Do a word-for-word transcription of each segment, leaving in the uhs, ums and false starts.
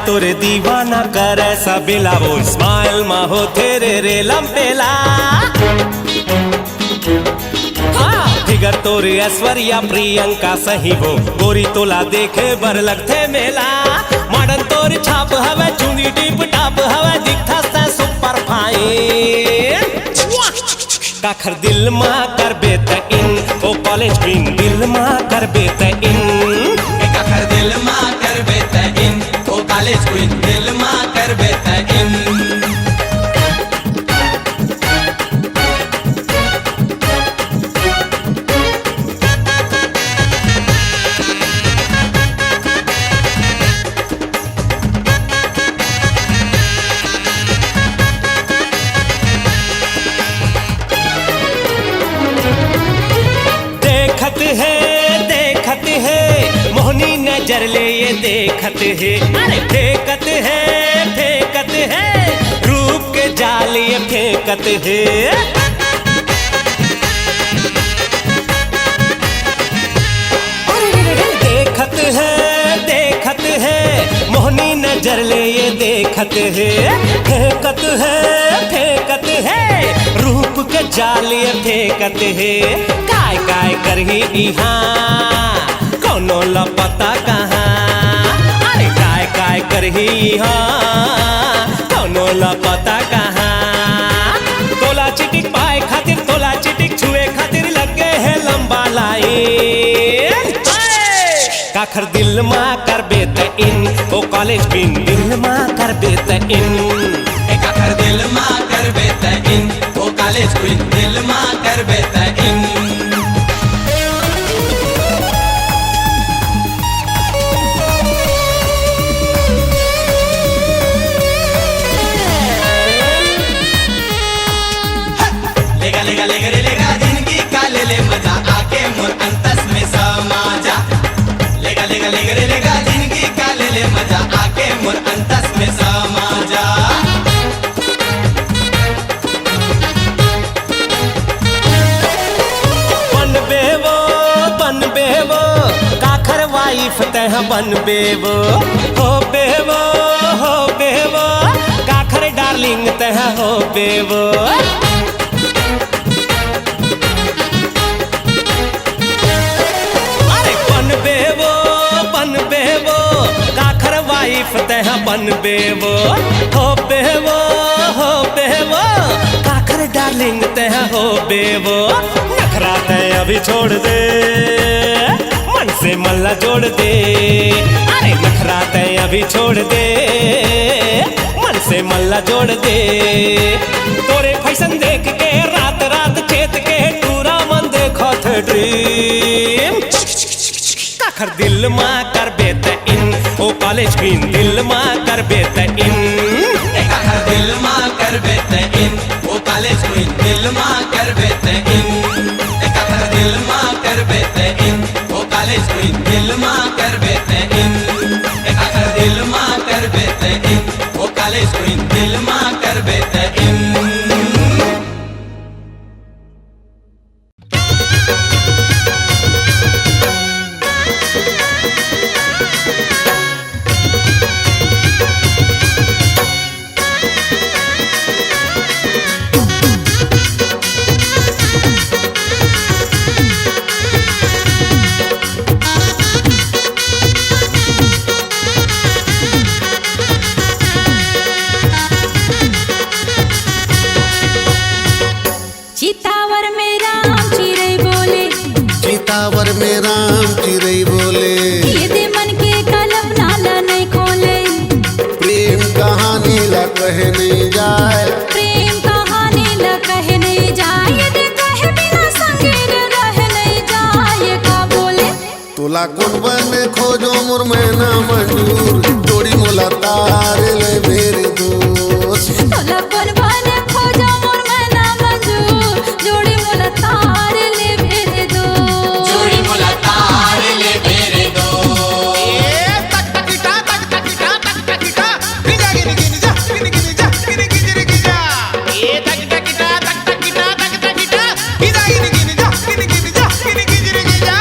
तोरे दीवाना करे सबेला, वो स्माइल मा होथे रे रे लंपेला। हाँ, फिगर तोरे ऐश्वर्या प्रियंका सही वो, गोरी तोला देखे बर लगथे मेला। मॉडर्न तोर छाप हवे, चुंदी टिप टाप हवे, दिखथस तैं सुपर फाइन। काखर दिल मा करबे तैं इन, ओ कॉलेज क्वीन दिल मा करबे तैं इन। काखर दिल मा करबे तैं इन, ओ कॉलेज क्वीन दिल मा करबे तैं इन। देखत हे, देखत हे, मोहनी नजर ले ये देखत हे। अरे फेंकत हे, फेंकत हे, रूप के जाल ये फेंकत हे। अरे रे रे रे, देखत हे, देखत हे, मोहनी नजर ले ये देखत हे, फेंकत हे, फेंकत हे, रूप के जाल ये फेंकत हे। काय काय करही इहाँ, कोनो ल पता कहाँ। अरे काय काय करही इहाँ, कोनो ल पता कहाँ। तोला चिटिक पाए खातिर, तोला चिटिक छुए खातिर लगे हे लंबा लाइन। काखर दिल मा करबे तैं इन, ओ कॉलेज क्वीन दिल मा करबे तैं इन। ए काखर दिल मा करबे तैं इन, ओ कॉलेज क्वीन दिल मा करबे तैं इन। लेगा, लेगा, लेगा रे, लेगा जिंदगी का ले ले मजा, आके मोर अंतस में समा जा। लेगा, लेगा, लेगा रे, लेगा जिंदगी का ले ले मजा, आके मोर अंतस में समा जा। बनबे वो, बनबे वो, काखर वाइफ तैं बनबे वो, होबे वो, होबे वो, काखर डार्लिंग तैं होबे वो। अरे बनबे वो, बनबे वो, काखर वाइफ तैं बनबे वो, होबे वो, होबे वो, काखर डार्लिंग तैं होबे वो। नखरा तैं अभी छोड़ दे, मन से मन ला जोड़ दे। अरे नखरा तैं अभी छोड़ दे, मन से मन ला जोड़ दे। तोरे फैशन देख के रात रात चेत के टूरा मन देखत ड्रीम। काखर दिल मा करबे तैं इन, ओ कॉलेज क्वीन दिल मा करबे तैं इन। ए काखर दिल मा करबे तैं इन, ओ कॉलेज क्वीन दिल मा करबे तैं इन। ए काखर दिल मा करबे तैं इन, ओ कॉलेज क्वीन दिल मा करबे तैं इन। ए काखर दिल मा करबे तैं इन, ओ कॉलेज क्वीन दिल मा करबे तैं इन। चितावर में राम चिरई बोले। चितावर में राम चिरई बोले। ये दे मन के कलम नाला नहीं खोले। प्रेम कहानी ला कहे नहीं जाए। प्रेम कहानी ला कहे नहीं जाए। ये दे कहे बिना संगे रह नहीं जाए। का बोले? तोला कोन बने खोजों मोर मैना मंजूर, जोड़ी मोला तार लेबे रे दोस्त। तोला कोन बने खोजों मोर मैना मंजूर, जोड़ी मोला तार लेबे रे दोस्त। जोड़ी मोला तार लेबे रे दोस्त। ए, तक तकिटा, तक तकिटा, तक तकिटा। गिजा गिनी गिनी जा, गिनी गिनी जा, गिनी गिनी गिनी जा। ए, तक तकिटा, तक तकिटा, तक तकिटा। गिजा गिनी गिनी जा, गिनी गिनी जा, गिनी गिनी गिनी जा।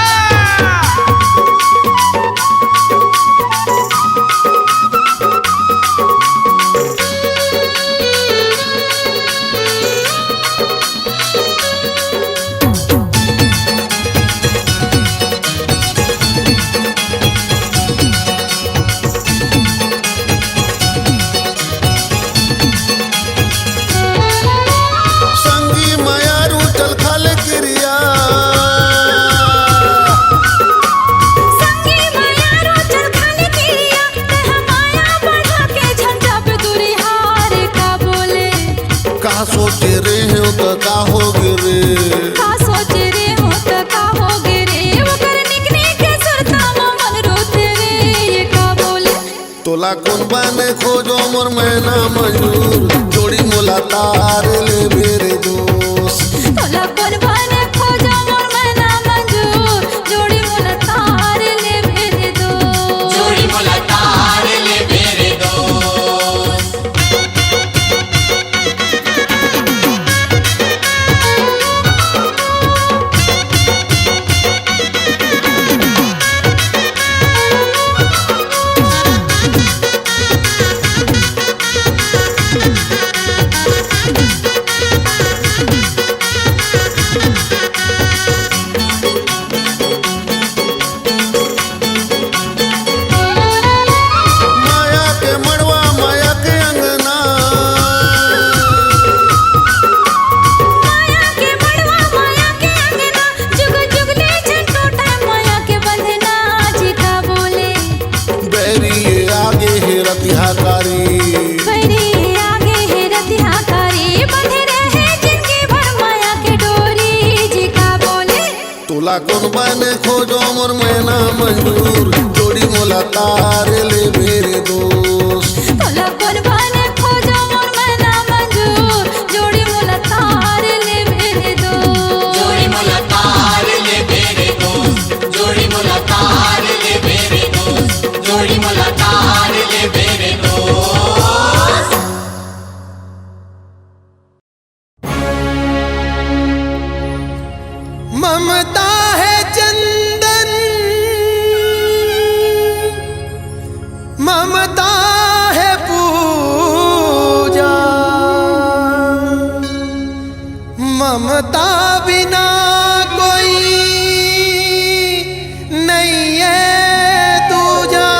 सोचे रे हो त का होगे रे? का सोचे रे हो त का होगे रे? ओकर निक निक के सुरता म मन रोथे रे, ये का बोले? तोला कोन बने खोजों मोर मैना मंजूर, जोड़ी मोला तार लेबे रे दोस्त। तोला कोन बने खोजों मोर मैना मंजूर, जोड़ी मोला तार लेबे रे दोस्त। जोड़ी मोला तार लेबे रे दोस्त। माया के मड़वा, माया के अंगना। माया के मड़वा, माया के अंगना, जुग जुग ले झन टूटय माया के बंधना, जी का बोले। बैरी ये आगे हे रतिहाकारी। बैरी ये आगे हे रतिहाकारी, बंधे रहे जिनगी भर माया के डोरी, जी का बोले। तोला कोन बने खोजों मोर मैना मंजूर, जोड़ी मोला तार लेबे रे दोस्त। तोला कोन बने खोजों मोर मैना मंजूर, जोड़ी मोला तार लेबे रे दोस्त। जोड़ी मोला तार लेबे रे दोस्त, जोड़ी मोला तार लेबे रे दोस्त, जोड़ी मोला तार लेबे रे दोस्त। ममता है चंदन, ममता है पूजा, ममता बिना कोई नहीं है दूजा।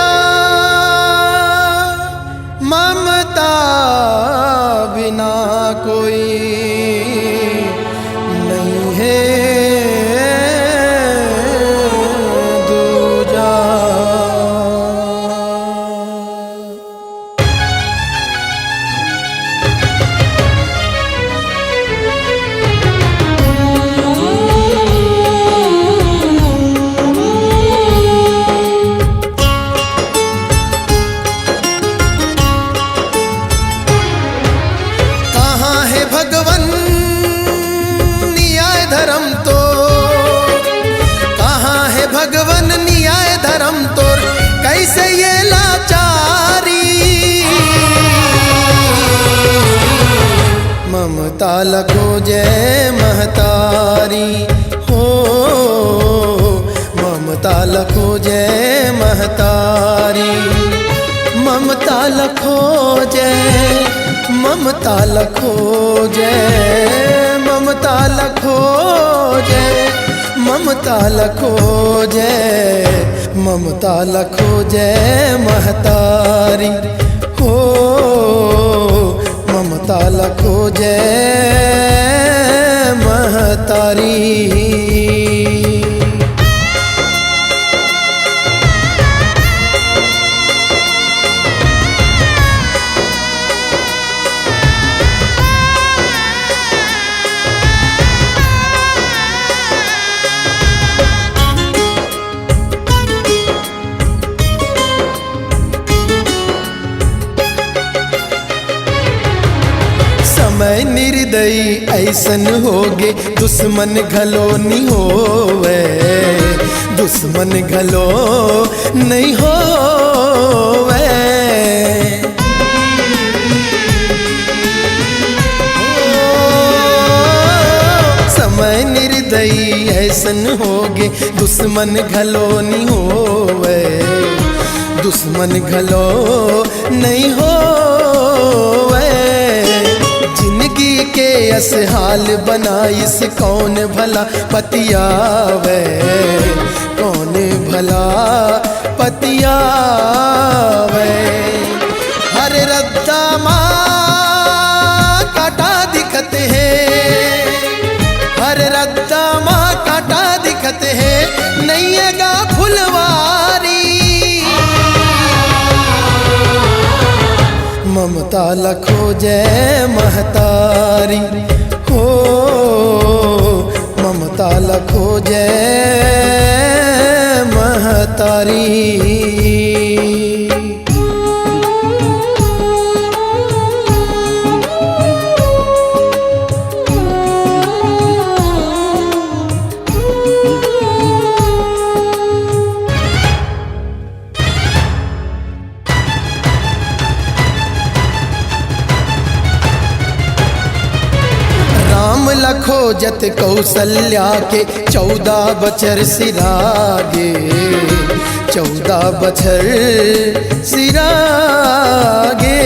ममता बिना कोई नहीं है दूजा। कहाँ हे भगवन न्याय धरम तोर? कहाँ हे भगवन न्याय धरम तोर? कैसे ये लाचारी? ममता ल खोजे महतारी हो, ममता ल खोजे महतारी, ममता ल खोजे, ममता ल खोजे, ममता ल खोजे, ममता ल खोजे, ममता ल खोजे महतारी हो, ममता ल खोजे महतारी। समय निर्दयी ऐसन होगे, दुश्मन घलो नि होवे, दुश्मन घलो नहीं होवे। समय निर्दयी ऐसन होगे, दुश्मन घलो नि होवे, दुश्मन घलो नहीं होवे। जिंदगी के अस हाल बनाइस, कौन भला पतियावे, कौन भला पतियावे। हर रद्दा मा कांटा दिखत हे, हर रद्दा मा कांटा दिखत हे, नइया गा फुलवारी। ममता ला खोजे महतारी हो, ममता ला खोजे महतारी। राम ला खोजत कौशल्या के चौदह बछर सिरागे, चौदह बछर सिरागे।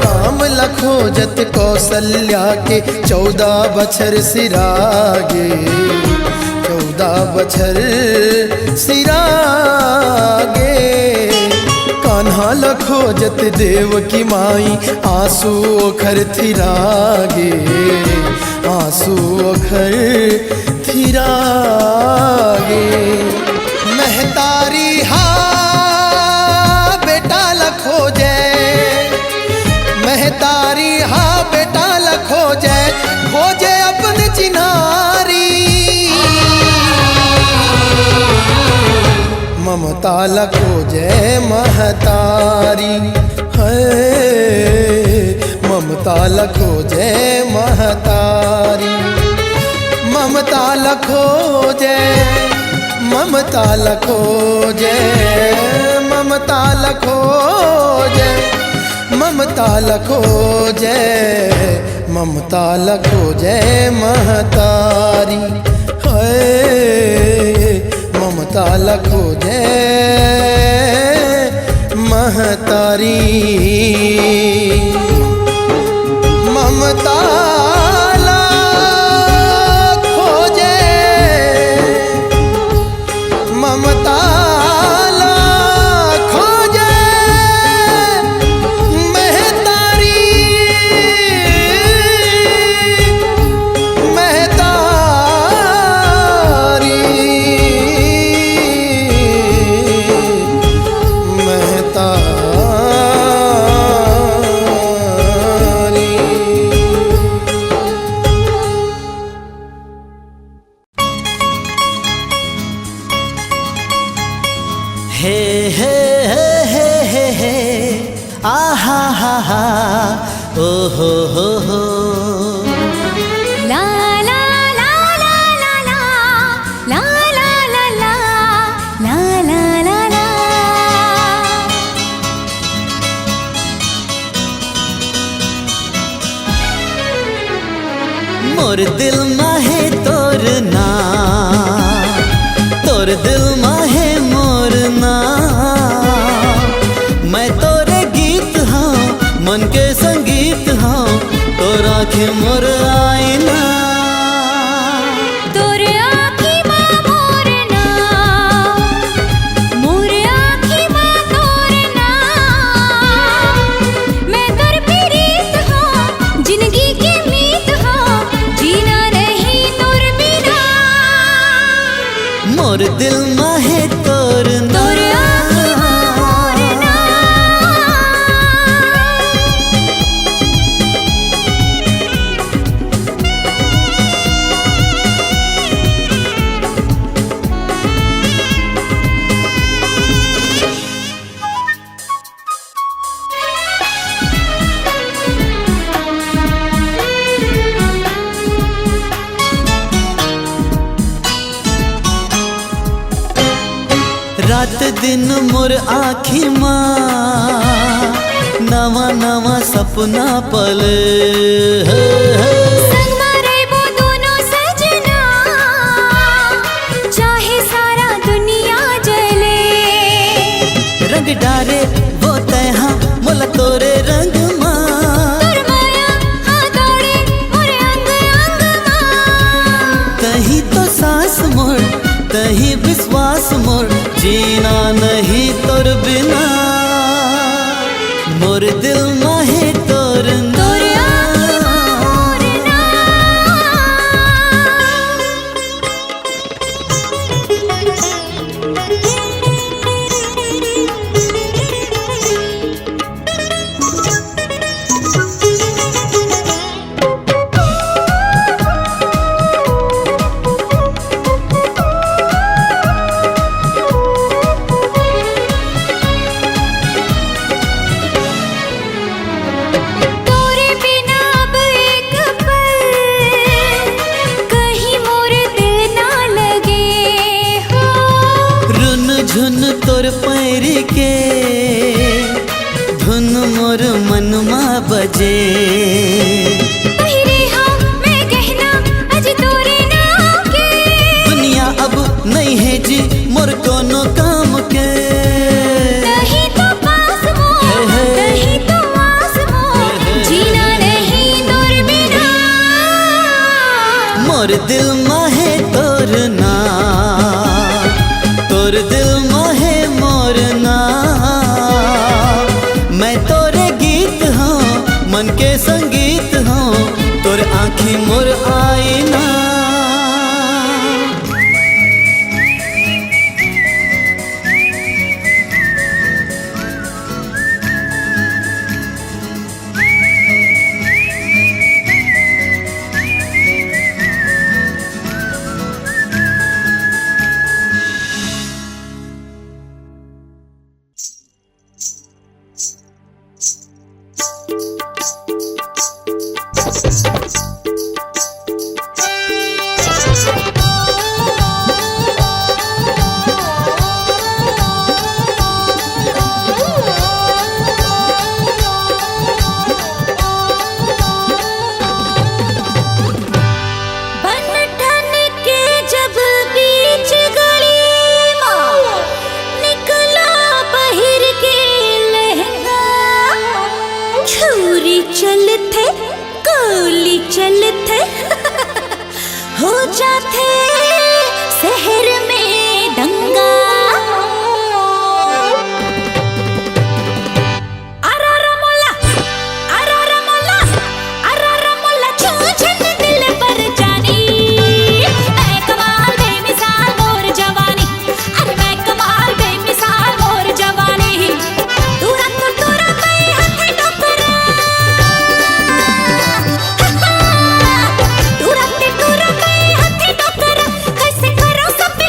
राम ला खोजत कौशल्या के चौदह बछर सिरागे, चौदह बछर सिरागे। कान्हा ल खोजत देवकी माई आंसू ओखर थिरागे, आंसू ओखर थिरागे। महतारी हा बेटा ल खोजे, महतारी हा बेटा ल खोजे, खोजे अपन चिन्हारी। ममता ल खोजे महतारी, है ममता ल खोजे महतारी। ममता ल खोजे, ममता ल खोजे, ममता ल खोजे, ममता ल खोजे, ममता ल खोजे महतारी। है ममता ल खोजे महतारी। ममता ल खोजे, ममता ल खोजे महतारी, महतारी, महतारी। हे, हे, हे, हे, हे, हे। आ हा हा हा। ओ हो हो हो। ला, ला, ला, ला, ला, ला। ला, ला, ला, ला। ला, ला, ला, ला। मोर दिल मा हे तोर नाम, तोर दिल मा हे मोर नाम। मैं तोरे गीत हंव, मन के संगीत हंव, तोर आँखी मोर आईना। तोर आँखी मा मोर नाम, मोर आँखी मा तोर नाम। मैं तोर पीरीत हंव, जिनगी के मीत हंव, जीना नहीं तोर बिना। मोर दिल मा हे तोर नाम। तोर आँखी मा मोर नाम। रात दिन मोर आँखी मा नवा नवा सपना पले। संग मा रहिबो दूनों सजना, चाहे सारा दुनिया जले। रंग डारे वो तैं हा मोला तोरे रंग मा। तोर माया हा दौड़े मोरे अंग अंग मा। तहीं तो सांस मोर, तहीं विश्वास मोर, जीना नहीं तोर बिना। मोर दिल मा हे तोर नाम। तोर आँखी मा मोर नाम। माहे तोर ना, तोर दिल माहे मोर ना। मैं तोरे गीत हूँ, मन के संगीत हूँ, तोर आँखी मोर आईना। बनठन के जब बीच गली मा निकला पहिर के लहंगा, छुरी चलथे, गोली चलथे, हो जाथे शहर में दंगा। अरे रे मोला, अरे रे मोला, अरे रे मोला, छू छन दिल पर जानी। मैं कमाल बेमिसाल मोर जवानी, अरे मैं कमाल बेमिसाल मोर जवानी। तू रख तू रख हथे टोकरा, तू रख तू रख हथे टोकरा, कैसे करो सब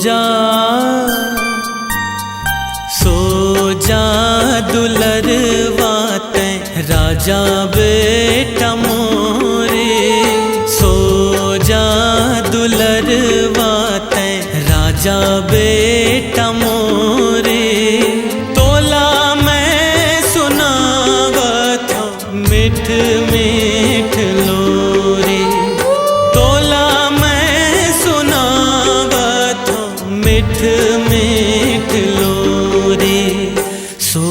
जा, सो जा दुलरवा तैं राजा बेटा मोरे, सो जा दुलरवा तैं राजा बेटा मोरे। तोला मैं सुनावत हौं मीठ मीठ लोरी, तोला मैं सुनावत हौं मीठ मीठ लोरी। सो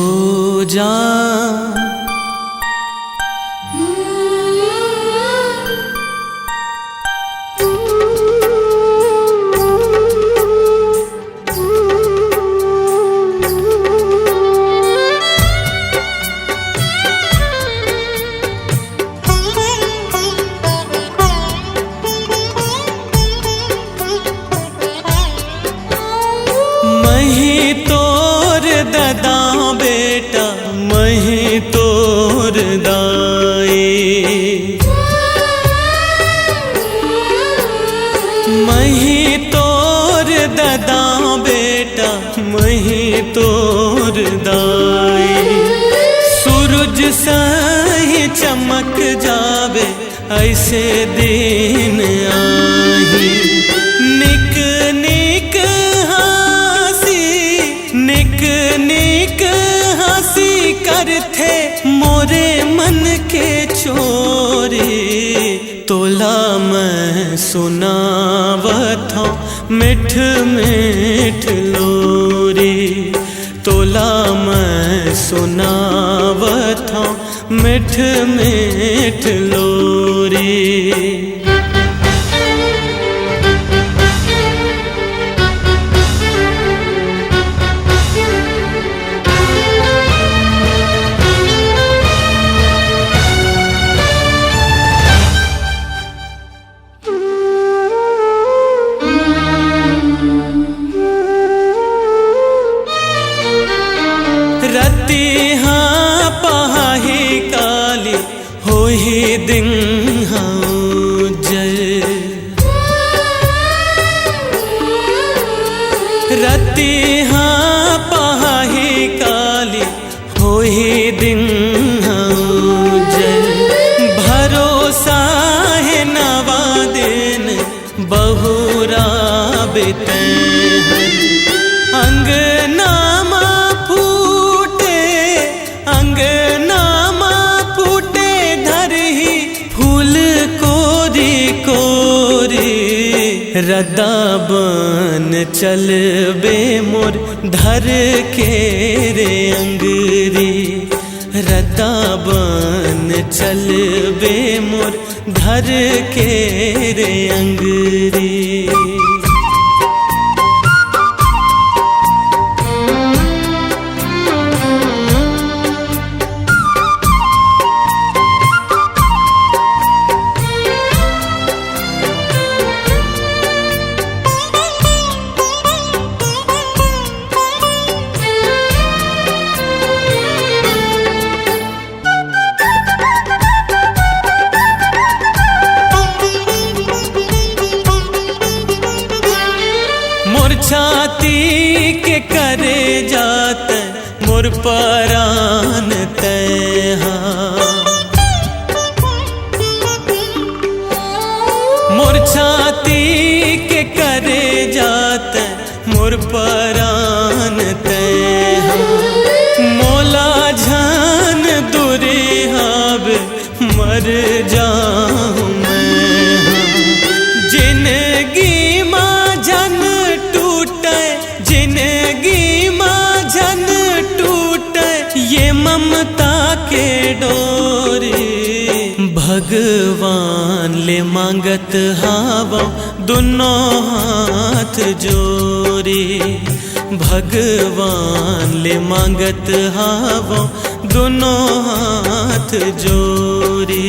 जा। मही तोर ददा बेटा, मही तोर दाई। मही तोर ददा बेटा, मही तोर दाई। सूरज सही चमक जाबे, अइसे दिन आही। निक निक हाँसी, निक निक हाँसी करथे मोरे मन के चोरी। तोला मैं सुनावत हौं मीठ मीठ लोरी, तोला मैं सुनावत हौं मीठ मीठ लोरी। रतिहा पहाही काली, होही दिन हाँ उज्जर। रतिहा पहाही काली, होही दिन हाँ उज्जर। भरोसा हे नवा दिन बहुरा बिते हन। अंगना मा फूटे, अंगना मा फूटे धरही फूल कोरी कोरी। रद्दा बन चलबे मोर धर के रे अंगरी। रद्दा बन चलबे मोर धर के रे अंगरी। मोर छाती के करेजा तैं, मोर परान तैं हा। मोर छाती के करेजा तैं, मोर परान तैं हा। मोला झन दूरिहाबे, मर जाहूँ मैं हा। जिनगी मा झन टूटे, जिनगी मा झन टूटे ये ममता के डोरी। भगवान ले मांगत हावौं दुनों हाथ जोरी। भगवान ले मांगत हावौं दुनों हाथ जोरी।